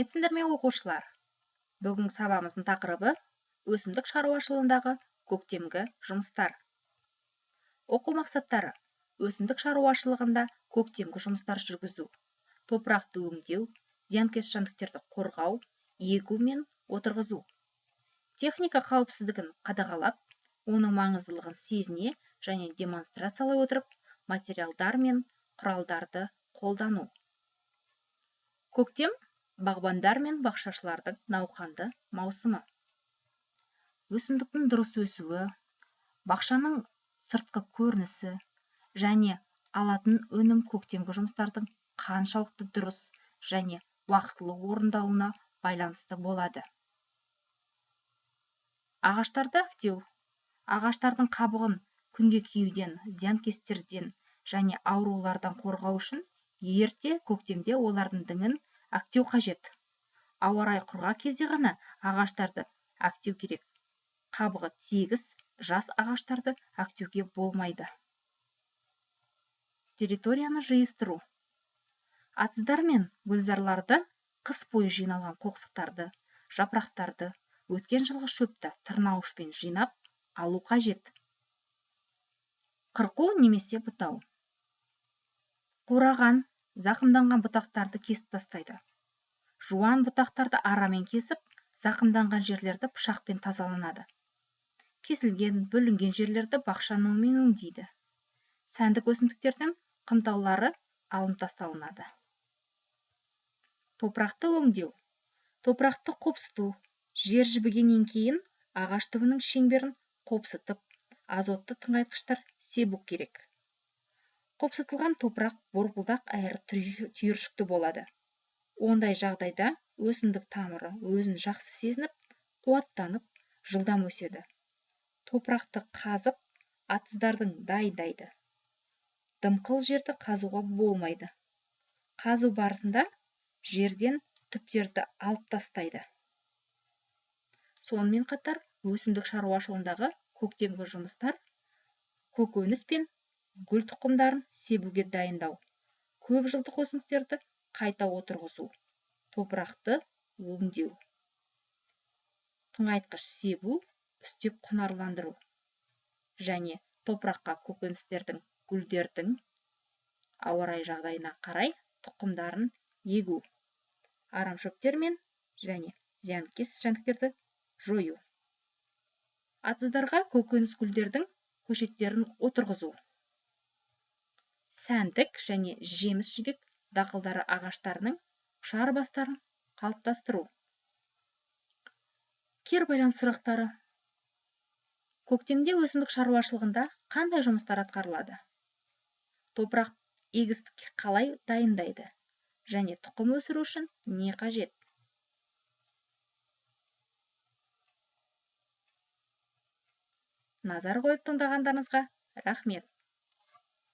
Сәлеметсіңдер ме, оқушылар? Бүгінгі сабағымыздың тақырыбы өсімдік шаруашылығындағы көктемгі жұмыстар. Оқу мақсаттары: өсімдік шаруашылығында көктемгі жұмыстар жүргізу, топырақты өңдеу, зиянкес жәндіктерді қорғау, егу мен отырғызу. Техника қауіпсіздігін қадағалап, оның маңыздылығын сезіне және демонстрациялай отырып, материалдар мен құралдарды қолдану. Көктем бағбандар мен бақшашылардың науқанды маусымы. Өсімдіктің дұрыс өсуі, бақшаның сыртқы көрінісі және алатын өнім көктемгі жұмыстардың қаншалықты дұрыс және уақытылы орындалуына байланысты болады. Ағаштарды әктеу. Ағаштардың қабығын күнге киюден, зиянкестерден және аурулардан қорғау үшін ерте көктемде олардың діңін әктеу қажет. Ауа райы құрғақ кезде ғана ағаштарды әктеу керек. Қабығы тегіс, жас ағаштарды әктеуге болмайды. Территорияны жиыстыру. Атыздар мен гүлзарларды қыс бойы жиналған қоқсықтарды, жапырақтарды, өткен жылғы шөпті тырнауышпен жинап алу қажет. Қырқу немесе бұтау. Қураған, зақымданған бұтақтарды кесіп тастайды. Жуан бұтақтарды арамен кесіп, зақымданған жерлерді пышақпен тазаланады. Кесілген, бүлінген жерлерді бақша нуымен өңдейді. Сәндік өсімдіктердің қымтаулары алынып тасталынады. Топырақты өңдеу. Топырақты қопсыту. Жер жібігеннен кейін ағаш түбінің шеңберін қопсытып, азотты тыңайтқыштар себу керек. Қопсытылған топырақ борпылдақ әрі түйіршікті болады. Ондай жағдайда өсімдік тамыры өзін жақсы сезініп, қуаттанып, жылдам өседі. Топырақты қазып, атыздардың дайындайды. Дымқыл жерді қазуға болмайды. Қазу барысында жерден түптерді алып тастайды. Сонымен қатар өсімдік шаруашылығындағы көктемгі жұмыстар көкөніс пен гүл тұқымдарын себуге дайындау, көп жылдық өсімдіктерді қайта отырғызу, топырақты өңдеу, тыңайтқыш себу, үстеп құнарландыру және топыраққа көкөністердің, гүлдердің ауа райы жағдайына қарай тұқымдарын егу, арамшөптер мен және зиянкес жәндіктерді жою. Атыздарға көкөніс гүлдердің көшеттерін отырғызу. Сәндік және жеміс жидек дақылдары ағаштарының ұшар бастарын қалыптастыру. Кері байланыс сұрақтары. Көктемде өсімдік шаруашылығында қандай жұмыстар атқарылады? Топырақ егістікке қалай дайындайды? Және тұқым өсіру үшін не қажет? Назар қойып тыңдағандарыңызға рахмет.